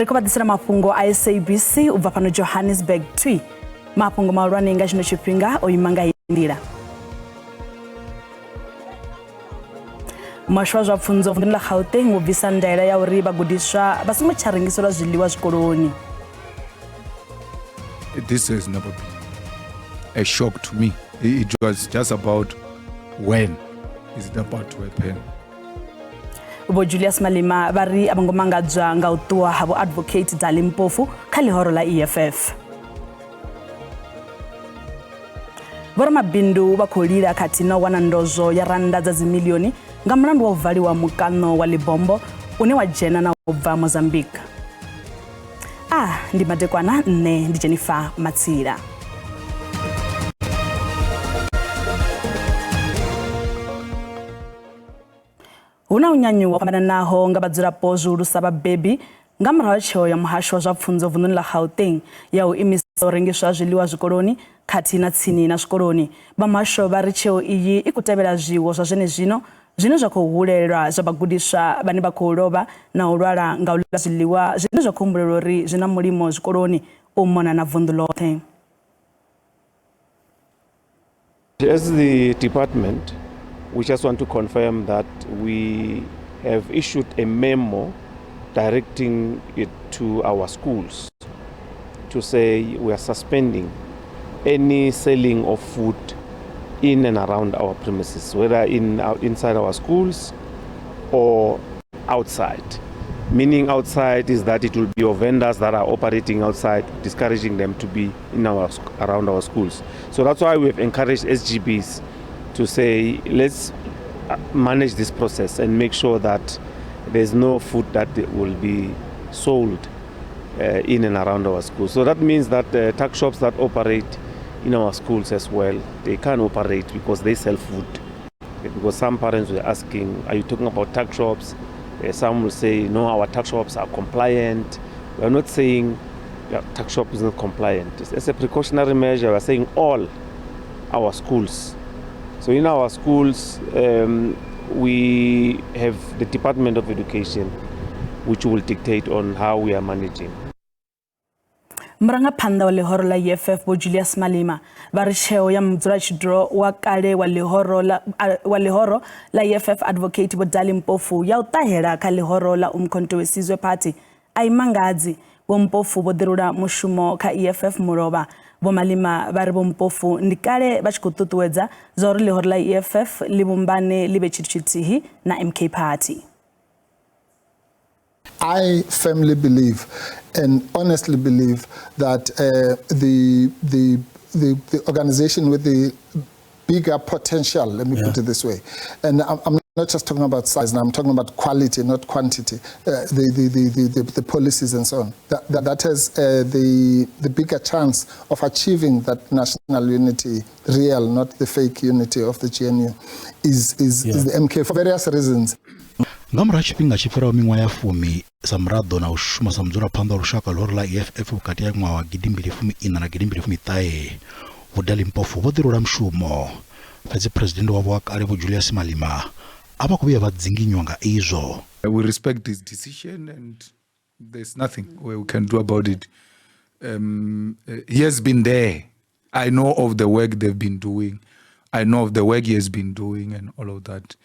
Ri khou vha ḓisela mafhungo a SABC u bva fhano Johannesburg twi. Mafhungo mahulwane nga tshino tshifhinga o ima nga heyi nḓila. Muhasho wa zwa pfunzo vunḓuni ḽa Gauteng wo bvisa ndaela ya uri vhagudiswa vha songo tsha rengiselwa zwiḽiwa zwikoloni. This has never been a shock to me. It was just about when is it about to happen. Vho Julius Malema vha ri a vho ngo mangadzwa nga u ṱuwa ha vho Advocate Dali Mpofu kha ḽihoro ḽa EFF. Vhoramabindu vha khou lila khathihi na u wana ndozwo ya rannda dza dzimilioni nga mulandu wa u valiwa mukaṋo wa Lebombo une wa dzhena na u bva Mozambique. A ndi madekwana nṋe ndi Jennifer Matsila. Hu na u nyanyuwa fhambananaho nga vhadzulapo zwihulusa vhabebi nga murahu ha tsheo ya muhasho wa zwa pfunzo vunḓuni ḽa Gauteng ya u imisa u rengiswa ha zwiḽiwa zwikoloni khathihi na tsini na zwikoloni. Vha muhasho vha ri tsheo iyi i khou tevhela zwiwo zwa zwenezwino zwine zwa khou hulelwa zwa vhagudiswa vhane vha khou lovha na u lwala nga u ḽa zwiḽiwa zwine zwa khou humbulelwa uri zwi na mulimo zwikoloni u mona na vunḓu ḽoṱhe. As the department, we just want to confirm that we have issued a memo directing it to our schools to say we are suspending any selling of food in and around our premises, whether inside our schools or outside. Meaning outside is that it will be your vendors that are operating outside, discouraging them to be in our around our schools. So that's why we have encouraged SGBs to say, let's manage this process and make sure that there's no food that will be sold in and around our schools. So that means that tuck shops that operate in our schools as well, they can't operate because they sell food. Because some parents were asking, are you talking about tuck shops? Some will say, no, our tuck shops are compliant. We are not saying tuck shop is not compliant. It's a precautionary measure. We are saying all our schools. So in our schools, we have the Department of Education, which will dictate on how we are managing. Murangaphanḓa wa ḽihoro ḽa EFF Vho Julius Malema vha ri tsheo ya mudzulatshidulo wa kale wa ḽihoro ḽa wa ḽihoro ḽa EFF Advocate Vho Dali Mpofu ya u ṱahela kha ḽihoro ḽa Umkhonto we Sizwe Party a i mangadzi. Vho Mpofu vho ḓirula mushumo kha EFF mulovha. Vho Malema vha ri Vho Mpofu ndi kale vha tshi khou ṱuṱuwedza zwa uri ḽihoro ḽa EFF ḽi vhumbane ḽi vhe tshithu tshithihi na MK Party. I firmly believe and honestly believe that the organization with the bigger potential, let me put it this way, and I'm not just talking about size now, I'm talking about quality, not quantity, the policies and so on, that has the bigger chance of achieving that national unity, real, not the fake unity of the GNU, is the MK for various reasons. Nga murahu ha tshifhinga tshi fhiraho miṅwaha ya fumi sa muraḓo na u shuma sa mudzulaphanḓa wa lushaka ḽihoro ḽa EFF vhukati ha ṅwaha wa 2014 na 2016, Vho Dali Mpofu vho ḓirula mushumo. Fhedzi phresidennde wavho wa kale Vho Julius Malema a vha khou vhuya vha dzinginywa nga izwo. We respect this decision and there's nothing we can do about it. He has been there. I know of the work they've been doing. I know of the work he has been doing and all of that.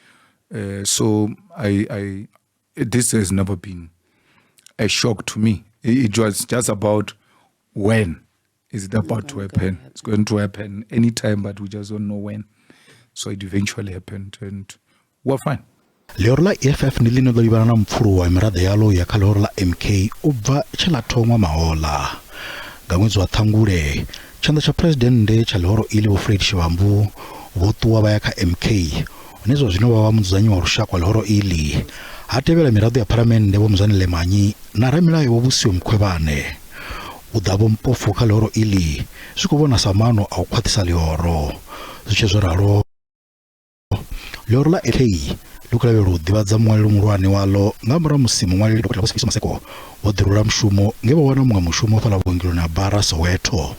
So this has never been a shock to me. It was just about when is it about to happen. It's going to happen anytime, but we just don't know when. So it eventually happened and we're fine. Ḽihoro ḽa EFF ndi ḽine ḽo livhana na mupfuluwo wa miraḓo yaḽo ya kha ḽihoro ḽa MK u bva tshe ḽa thoṅwa mahoḽa. Nga ṅwedzi wa Ṱhangule, tshanḓa tsha phresidennde tsha ḽihoro iḽi Vho Floyd Shivambu vho ṱuwa vha ya kha MK, hune zwa zwino vha vha mudzudzanyi wa lushaka wa ḽihoro iḽi. Ha tevhela miraḓo ya phalamennde Vho Mzwanele Manyi na ramilayo Vho Vusiwe Mkhwebane. U ḓa Vho Mpofu kha ḽihoro iḽi zwi khou vhonwa sa maano a u khwaṱhisa ḽihoro. Zwi tshe zwo ralo, ḽihoro ḽa MK ḽi khou lavhelelwa u ḓivhadza muṅwaleli muhulwane waḽo nga murahu ha musi muṅwaleli Dokotela Vho Sifiso Maseko vho ḓirula mushumo nge vha wana muṅwe mushumo fhaḽa vhuongeloni ha Bara Soweto.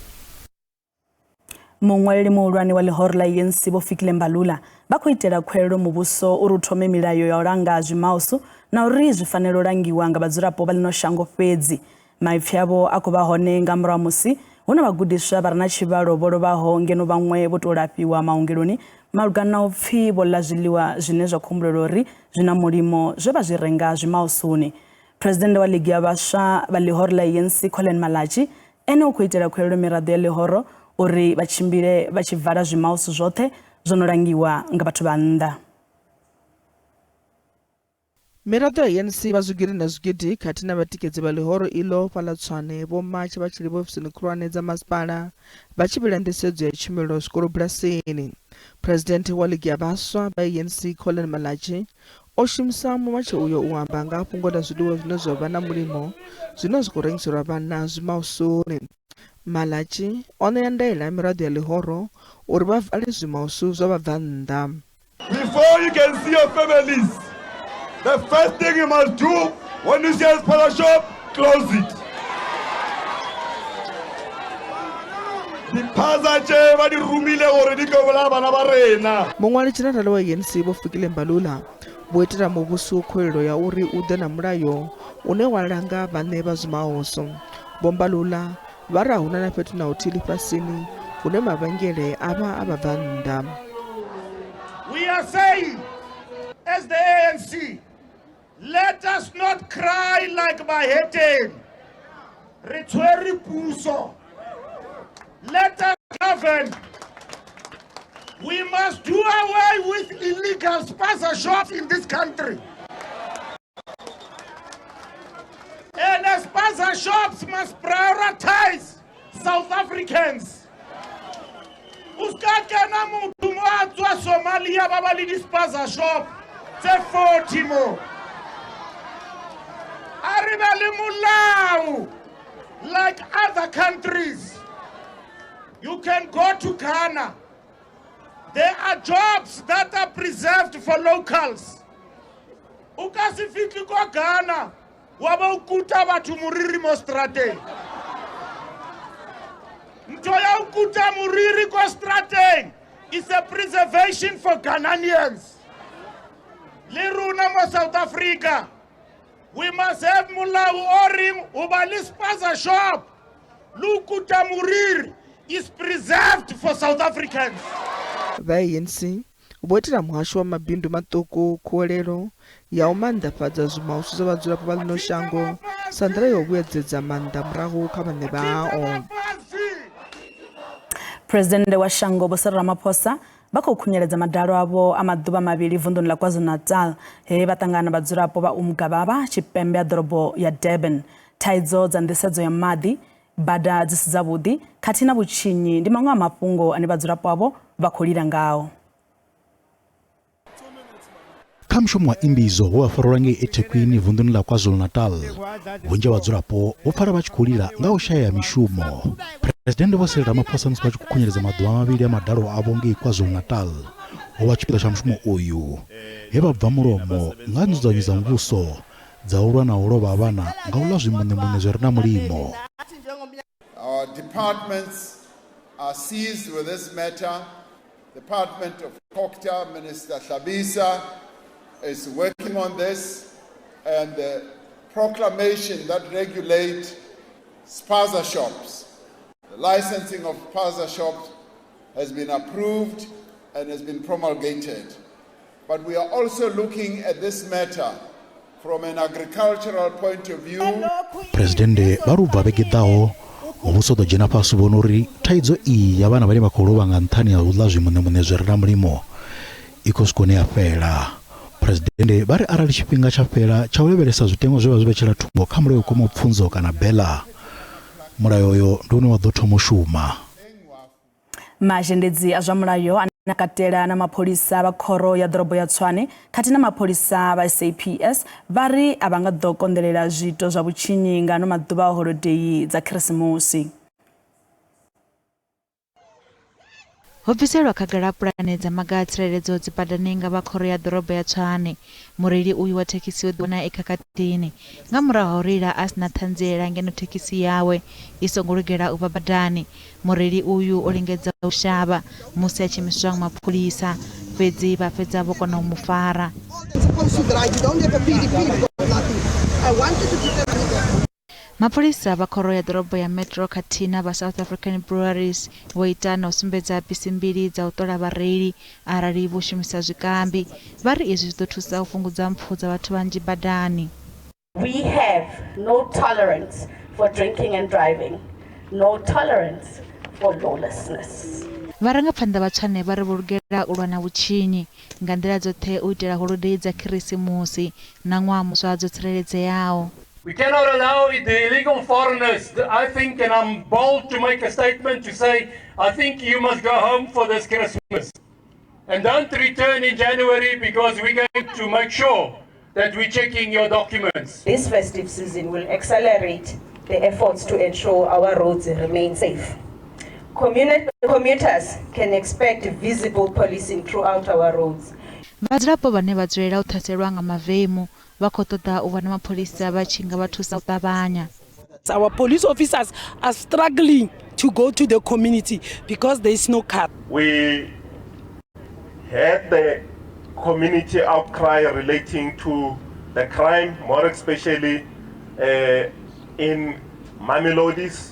Muṅwaleli muhulwane wa ḽihoro ḽa ANC Vho Fikile Mbalula vha khou itela khuwelelo muvhuso uri u thome milayo ya u langa zwimausu na uri zwi fanela u langiwa nga vhadzulapo vha ḽino shango fhedzi. Maipfi avho a khou vha hone nga murahu ha musi hu na vhagudiswa vha re na tshivhalo vho lovhaho ngeno vhaṅwe vho tou lafhiwa maongeloni malugana na u pfi vho ḽa zwiḽiwa zwine zwa khou humbulelwa uri zwi na mulimo zwe vha zwi renga zwimausuni. Phresidennde wa Ligi ya Vhaswa vha ḽihoro ḽa ANC Collen Malatji ene u khou itela khuwelelo miraḓo ya ḽihoro uri vha tshimbile vha tshi vala zwimausu zwoṱhe zwo no langiwa nga vhathu vha nnḓa. Miraḓo ya ANC vha zwigidi na zwigidi khathihi na vhatikedzi vha ḽihoro iḽo fhaḽa Tshwane vho matsha vha tshi livha ofisini khulwane dza masipala vha tshi vhila nḓisedzo ya tshumelo zwikolobulasini. Phresidennde wa Ligi ya Vhaswa vha ANC Collen Malatji O shumisa mumatsho uyo u amba nga ha fhungo ḽa zwiḽiwa zwine zwa vha na mulimo zwine zwa khou rengiselwa vhana zwimausuni. Malatji o ṋea ndaela miraḓo ya ḽihoro uri vha vale zwimausu zwa vhabvannḓa. Before you can see your families, the first thing you must do when you see a spaza shop, close it. Diphaza tše ba di romile gore di tlo bolaya bana ba rena. Muṅwali dzhenerala wa ANC Vho Fikile Mbalula vho itela muvhuso khuwelelo ya uri u ḓe na mulayo une wa langa vhaṋe vha zwimaoso. Vho Mbalula vha ri a huna na fhethu na huthihi ḽifhasini hune mavhengele a vha a vhabvannḓa. We are saying as the ANC, let us not cry like baheteni. Re tshwere puso. Let us govern. We must do away with illegal spaza shops in this country. And the spaza shops must prioritize South Africans. O ska kena motho mo a tswa Somalia ba ba le di-spaza shop tse 40 mo. A re be le molao like other countries. You can go to Ghana. There are jobs that are preserved for locals. O ka se fitlhe ko Ghana wa ba o kuta batho moriri mo strateng. Ntho ya o kuta moriri ko strateng is a preservation for Ghanaians. Le rona mo South Africa, we must have molao o reng ho ba le spaza shop le ho kuta moriri is preserved for South Africans. Vha ANC vho itela muhasho wa mabindu maṱuku khuwelelo ya u maanḓafhadza zwimausu zwa vhadzulapo vha ḽino shango sa nḓila ya u vhuyedzedza maanḓa murahu kha vhaṋe vhao. Phresidennde wa shango Vho Cyril Ramaphosa vha khou khunyeledza madalo avho a maḓuvha mavhili vunḓuni ḽa KwaZulu-Natal he vha ṱangana na vhadzulapo vha Umgababa tshipembe ha ḓorobo ya Durban. Thaidzo dza nḓisedzo ya maḓi, bada dzi si dzavhuḓi khathihi na vhutshinyi ndi maṅwe a mafhungo ane vhadzulapo avho vha khou lila ngao. Kha mushumo wa imbizo we wa farelwa ngei eThekwini vunḓuni ḽa KwaZulu-Natal, vhunzhi ha vhadzulapo vho pfala vha tshi khou lila nga u shaya mishumo. Phresidennde Vho Cyril Ramaphosa musi vha tshi khou khunyeledza maḓuvha mavhili a madalo avho ngei KwaZulu-Natal, ho vha tshipiḓa tsha mushumo uyu he vha bva mulomo nga nzudzanyo dza muvhuso dza u lwa na u lovha ha vhana nga u ḽa zwimuṋemuṋe zwi re na mulimo. Our departments are seized with this matter. Department of Cocta, Minister Hlabisa, is working on this, and the proclamation that regulate spaza shops, the licensing of spaza shops has been approved and has been promulgated. But we are also looking at this matter from an agricultural point of view. Phresidennde vha ri u bva vhege ḓaho muvhuso u ḓo dzhena fhasi u vhona uri thaidzo iyi ya vhana vhane vha khou lovha nga nṱhani ha u ḽa zwimuṋemuṋe zwi re na mulimo i khou swika hune ya fhela. Phresidennde vha ri arali tshifhinga tsha fhela tsha u lavhelesa zwiteṅwa zwe vha zwi vhetshela thungo kha mulayo kwamaho pfunzo kana BELA, mulayo uyo ndi une wa ḓo thoma u shuma. Mazhendedzi a zwa mulayo ane a katela na mapholisa vha khoro ya ḓorobo ya Tshwane khathihi na mapholisa vha SAPS vha ri a vha nga ḓo konḓelela zwiito zwa vhutshinyi nga ano maḓuvha a holodei dza Khirisimusi. Ho bviselwa khagala pulane dza maga a tsireledzo dzibadani nga vha khoro ya ḓorobo ya Tshwane. Mureili uyu wa thekhisi o ḓiwana e khakhathini nga murahu ha u reila a si na ṱhanziela ngeno thekhisi yawe i songo lugela u vha badani. Mureili uyu o lingedza u shavha musi a tshi imiswa nga mapholisa, fhedzi vha fhedza vho kona u mu fara. Mapholisa vha khoro ya ḓorobo ya Metro khathihi na vha South African Breweries vho ita na u sumbedza bisi mbili dza u ṱola vhareili arali vho shumisa zwikambi. Vha ri izwi zwi ḓo thusa u fhungudza mpfu dza vhathu vhanzhi badani. We have no tolerance for drinking and driving, no tolerance for lawlessness. Vharangaphanḓa vha Tshwane vha ri vho lugela u lwa na vhutshinyi nga nḓila dzoṱhe u itela holodei dza Khirisimusi na ṅwaha muswa dzo tsireledzeaho. We cannot allow the illegal foreigners, I think, and I'm bold to make a statement to say, I think you must go home for this Christmas. And don't return in January because we're going to make sure that we're checking your documents. This festive season will accelerate the efforts to ensure our roads remain safe. Commuters can expect visible policing throughout our roads. Vhadzulapo vhane vha dzulela u ṱhaselwa nga mavemu vha khou ṱoḓa u vhona mapholisa vha tshi nga vha thusa u ṱavhanya. Our police officers are struggling to go to the community because there is no car. We had the community outcry relating to the crime, more especially in Mamelodis,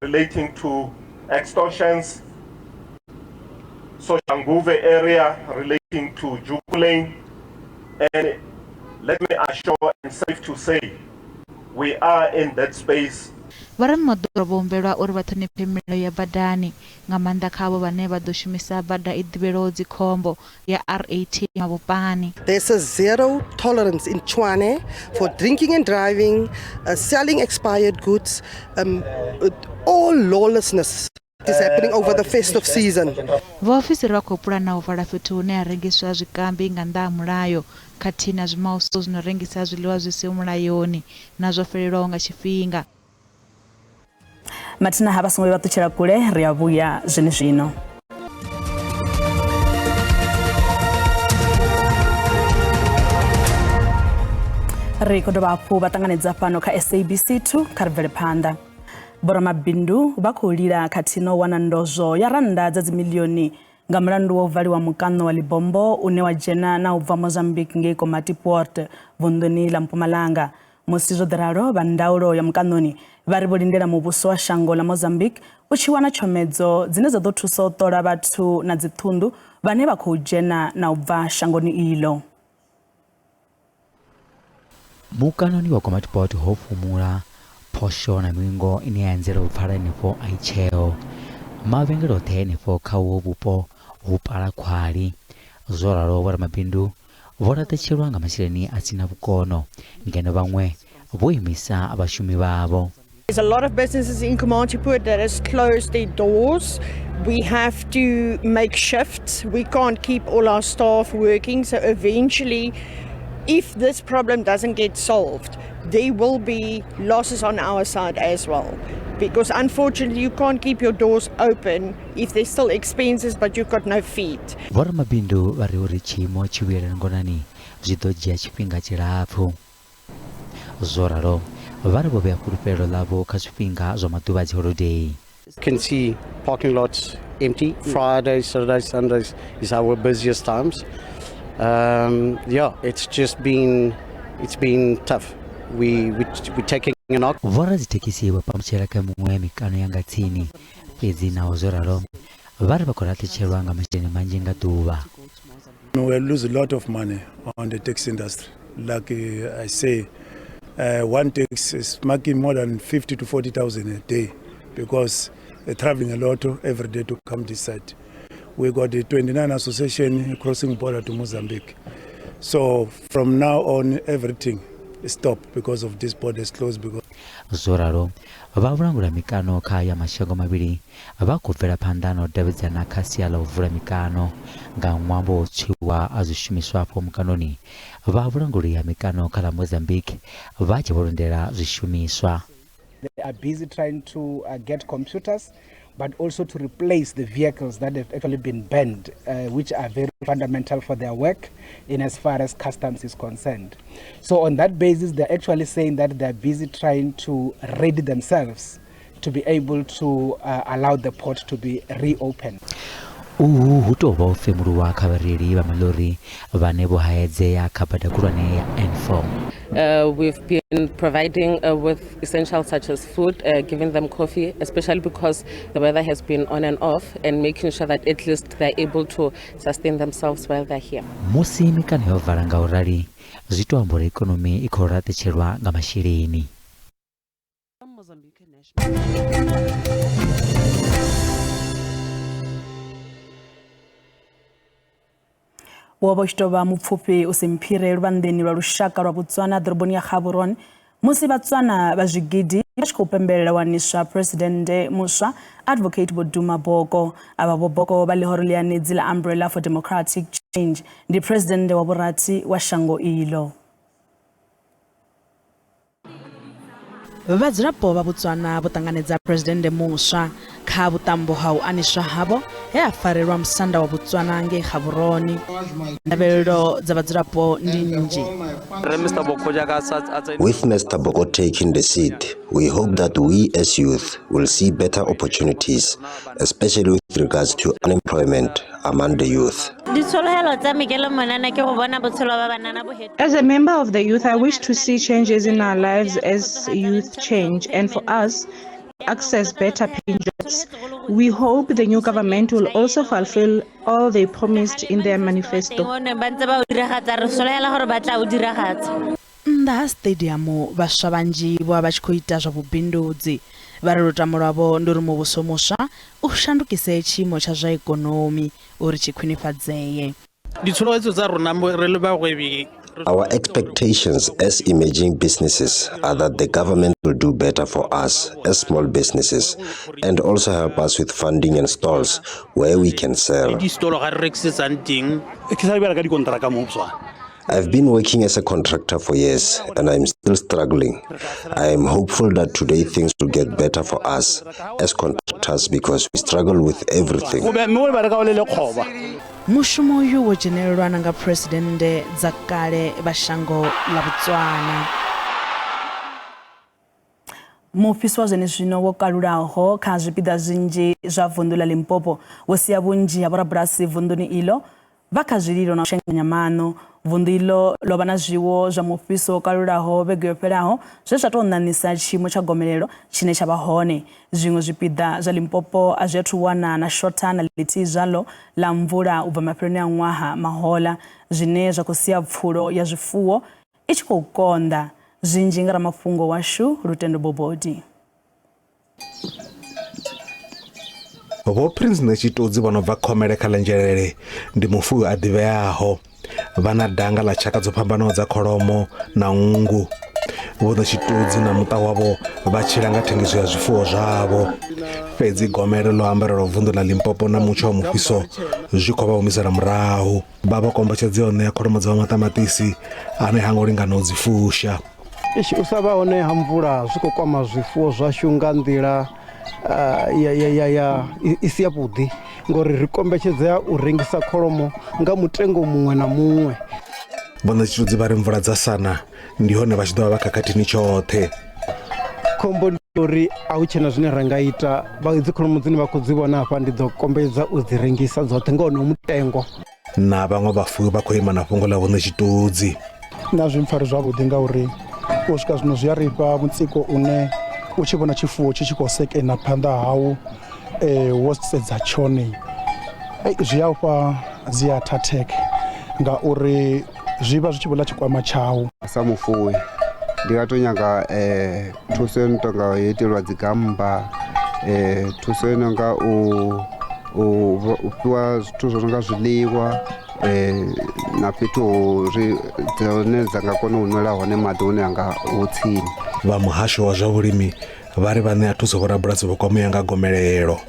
relating to extortions, Soshanguve area relating to Jukulane, and let me assure and safe to say, we are in that space. Vhoramimoḓoro vho humbelwa uri vha ṱhonifhe milayo ya badani, nga maanḓa kha avho vhane vha ḓo shumisa bada i ḓivhelwaho dzikhombo ya R18 Mabopani. There's a zero tolerance in Tshwane for drinking and driving, selling expired goods, all lawlessness is happening over the festive season. Vhaofisiri vha khou pulana u vala fhethu hune ha rengiswa zwikambi nga nnḓa ha mulayo khathihi na zwimauso zwi no rengisa zwiḽiwa zwi siho mulayoni na zwo fhelelwaho nga tshifhinga. Mathina ha vha songo vha ṱutshela kule, ri a vhuya zwenezwino. Ri khou dovha hafhu vha ṱanganedza fhano kha SABC 2 kha ri bvele phanḓa. Vhoramabindu vha khou lila khathihi na u wana ndozwo ya rannda dza dzimilioni nga mulandu wa u valiwa mukaṋo wa Libombo une wa dzhena na u bva Mozambique ngei Komati Poort vunḓuni ḽa Mpumalanga. Musi zwo ḓi ralo, vha ndaulo ya mukaṋoni vha ri vho lindela muvhuso wa shango ḽa Mozambique u tshi wana tshomedzo dzine dza ḓo thusa u ṱola vhathu na dziṱhunḓu vhane vha khou dzhena na u bva shangoni iḽo. Mukanoni wa Komatipoort ho fhumula phosho na milingo ine ya anzela u pfala henefho a i tsheho. Mavhengele oṱhe henefho kha uho vhupo hu pala khwali. Zwo ralo vhoramabindu vho laṱetshelwa nga masheleni a si na vhukono, ngeno vhaṅwe vho imisa vhashumi vhavho. There's a lot of businesses in Komatipoort that has closed their doors. We have to make shifts. We can't keep all our staff working. So eventually, if this problem doesn't get solved, there will be losses on our side as well. Because unfortunately, you can't keep your doors open if there's still expenses, but you've got no feed. Vhoramabindu vha ri uri tshiimo tshi vhuyelele ngonani zwi ḓo dzhia tshifhinga tshilapfu. Zwo ralo, vha ri vho vhea fhulufhelo ḽavho kha zwifhinga zwa maḓuvha a dziholodei. Can see parking lots empty. Fridays, Saturdays, Sundays is our busiest times. Yeah, it's just been, it's been tough. We're taking a knock. Vhoradzithekhisi vho pambutshela kha miṅwe mikano ya nga tsini, fhedzi naho zwo ralo, vha ri vha khou laṱetshelwa nga masheleni manzhi nga ḓuvha. We lose a lot of money on the taxi industry. Like I say, one taxi is making more than 50 to 40,000 a day because they're traveling a lot every day to come this side. We got the 29 association crossing border to Mozambique. So from now on, everything is stopped because of this border is closed. Because Zwo ralo, vha vhulangula mikano kha ya mashango mavhili vha khou bvela phanḓa na u davhidzana kha sia ḽa u vula mikano nga ṅwambo wa u tswiwa a zwishumiswa afho mukanoni. Vha vhulanguli ha mikano kha ḽa Mozambique vha tshi vho lindela zwishumiswa. They are busy trying to get computers. but also to replace the vehicles that have actually been banned, which are very fundamental for their work in as far as customs is concerned. So on that basis, they're actually saying that they're busy trying to ready themselves to be able to allow the port to be reopened. Uhu hu tou vha u femuluwa kha vhareili vha maḽori vhane vho haedzea kha bada khulwane ya N4. We've been providing with essentials such as food, giving them coffee, especially because the weather has been on and off, and making sure that at least they're able to sustain themselves while they're here. Musi mikano yo vala nga u rali, zwi to amba uri ikonomi i khou laṱetshelwa nga masheleni. Wo vha u tshi tou vha mupfufhi u si mphire luvhanḓeni lwa lushaka lwa Botswana ḓoroboni ya Gaborone musi Batswana vha zwigidi vha tshi khou pembelela waniswa phuresidennde muswa Advocate Vho Duma Boko. Avha Vho Boko vha ḽihoro ḽianedzi ḽa Umbrella for Democratic Change ndi phuresidennde wa vhurathi wa shango iḽo. Vhadzulapo vha Botswana vho ṱanganedza phuresidennde muswa kha vhuṱambo ha u aniswa havho he a farelwa musanda wa Botswana ngei Gaborone. Ndavhelelo dza vhadzulapo ndi nnzhi. With Mr. Boko taking the seat, we hope that we as youth will see better opportunities, especially with regards to unemployment among the youth. As a member of the youth, I wish to see changes in our lives as youth change, and for us, access better paying jobs. We hope the new government will also fulfill all they promised in their manifesto. Nnḓa ha stadium vhaswa vhanzhi vho vha vha tshi khou ita zwa vhubindudzi. Vha ri lutamo lwavho ndi uri muvhuso muswa u shandukise tshiimo tsha zwa ikonomi uri tshi khwinifhadzee. Our expectations as emerging businesses are that the government will do better for us as small businesses and also help us with funding and stalls where we can sell. I've been working as a contractor for years and I'm still struggling. I am hopeful that today things will get better for us as contractors because we struggle with everything. Mushumo uyu wo dzhenelelwa na nga phuresidennde dza kale vha shango ḽa Botswana. Mufhiso wa zwenezwino wo kalulaho kha zwipiḓa zwinzhi zwa vunḓu ḽa Limpopo wo sia vhunzhi ha vhorabulasi vunḓuni iḽo vha kha zwililo na u shenganya maṋo. Vunḓu iḽo ḽo vha na zwiwo zwa mufhiso wo kalulaho vhege yo fhelaho zwe zwa tou ṋaṋisa tshiimo tsha gomelelo tshine tsha vha hone. Zwiṅwe zwipiḓa zwa Limpopo a zwi athu wana na shotha na ḽithihi zwaḽo ḽa mvula u bva mafheloni a ṅwaha mahoḽa, zwine zwa khou sia pfulo ya zwifuwo i tshi khou konḓa. Zwinzhi nga ramafhungo washu Lutendo Bobodi. Vho Prince Ṋetshitodzi vho no bva Khomele kha ḽa Nzhelele ndi mufuwi a ḓivheaho. Vha na danga ḽa tshaka dzo fhambanaho dza kholomo na nngu. Vho Ṋetshitodzi na muṱa wavho vha tshila nga thengiso ya zwifuwo zwavho. Fhedzi gomelo ḽo ambarelwa vunḓu ḽa Limpopo na mutsho wa mufhiso zwi khou vha humisela murahu. Vha vha kombetshedzea u ṋea kholomo dzavho maṱamaṱisi ane ha ngo lingana u dzi fusha. U sa vha hone ha mvula zwi khou kwama zwifuwo zwashu nga nḓila i si yavhuḓi, ngori ri kombetshedzea u rengisa kholomo nga mutengo muṅwe na muṅwe. Vho Ṋetshitodzi vha ri mvula dza sana ndi hone vha tshi ḓo vha vha khakhathini tshoṱhe. Khombo ndi uri a hu tshena zwine ra nga ita, vha dzi kholomo dzine vha khou dzi vhona hafha ndi ḓo kombedza u dzi rengisa dzoṱhe nga honoho mutengo. Na vhaṅwe vhafuwi vha khou ima na fhungo ḽa Vho Ṋetshitodzi. Na zwi mpfari zwavhuḓi ngauri u swika zwino zwi a ri fha mutsiko une u tshi vhona tshifuwo tshi tshi khou sekena phanḓa hau wo sedza tshone, zwi a fha dzi heart attack ngauri zwi vha zwi tshi vho ḽa tshikwama tshau. Sa mufuwi ndi nga to nyaga thuso yo no tonga yo itelwa dzi gammba, thuso yo nonga u fhiwa zwithu zwo no nga zwiḽiwa, na fhethu ri dzone dza nga kona u nwela hone maḓi hune anga hu tsini. Vha muhasho wa zwa vhulimi vha ri vha ṋea thuso vhorabulasi vho kwamea nga gomelelo.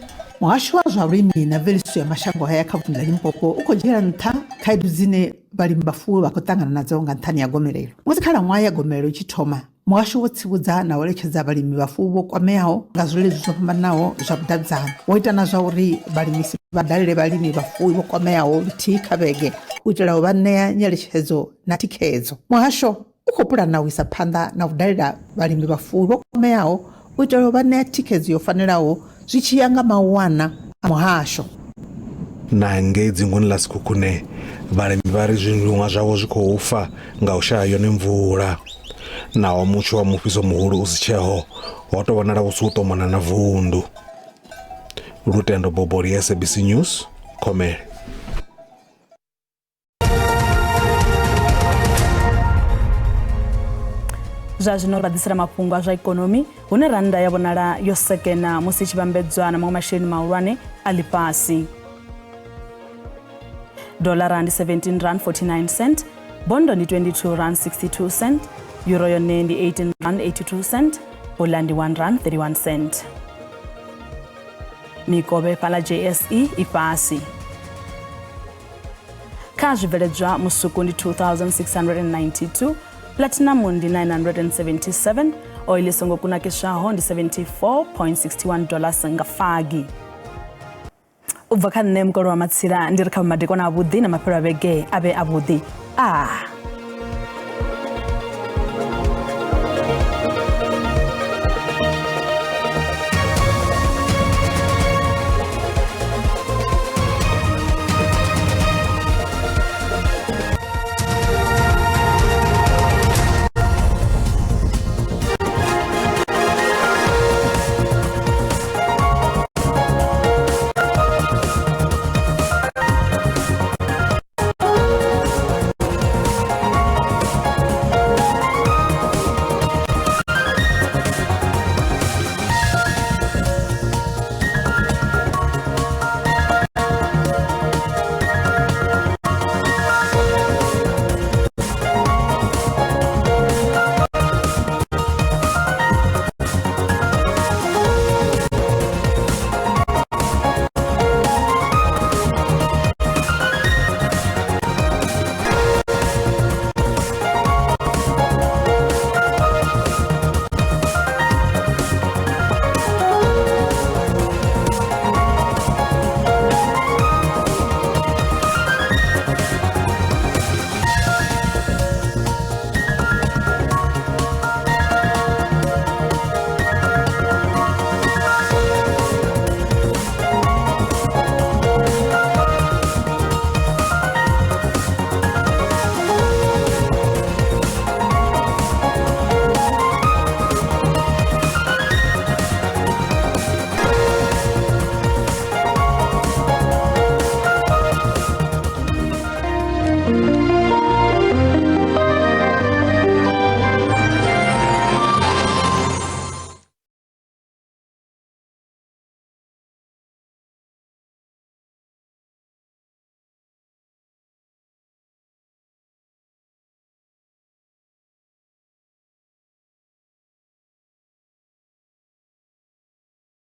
Muhasho wa zwa vhulimi na mveledziso ya mashango haya kha vunḓu ḽa Limpopo u khou dzhiela nṱha khaedu dzine vhalimi vhafuwi vha khou ṱangana nadzo nga nṱhani ha gomelelo. Musi khalaṅwaha ya gomelelo i tshi thoma, Muhasho wo tsivhudza na u eletshedza vhalimi vhafuwi vho kwameaho nga zwileledzi zwo fhambanaho zwa vhudavhidzani. Wo ita na zwa uri vhalimisi vha dalele vhalimi vhafuwi vho kwameaho luthihi kha vhege u itela u vha ṋea nyeletshedzo na thikhedzo. Muhasho u khou pulana u isa phanḓa na u dalela vhalimi vhafuwi vho kwameaho u itela u vha ṋea thikhedzo yo fanelaho zwi tshi ya nga mawana a muhasho. Na ngei dzinguni ḽa Sekhukhune, vhalimi vha ri zwiliṅwa zwavho zwi khou fa nga u shaya yone mvula. Naho mutsho wa mufhiso muhulu u si tsheho, ho tou vhonala vhusi u ṱomona na vundu. Lutendo Boboli, SABC News, Khomele. Zwa zwino ri vha ḓisela mafhungo a zwa ikonomi hune rannda ya vhonala yo sekena musi i tshi vhambedzwa na maṅwe masheleni mahulwane a ḽifhasi. Dolara ndi 17 rand 49 cent, bondo ndi 22 rand 62 cent, euro yone ndi 18 rand 82 cent, pula ndi 1 rand 31 cent. Mikovhe fhaḽa JSE i fhasi. Kha zwibveledzwa musuku ndi 2692, platinum ndi 977, oil i songo kunakiswaho ndi 74.61 dollars nga fagi. U bva kha nṋe mukolo wa matsila ndi ri kha madekwana avhuḓi na mafhelo a vhege a vhe avhuḓi. Ah.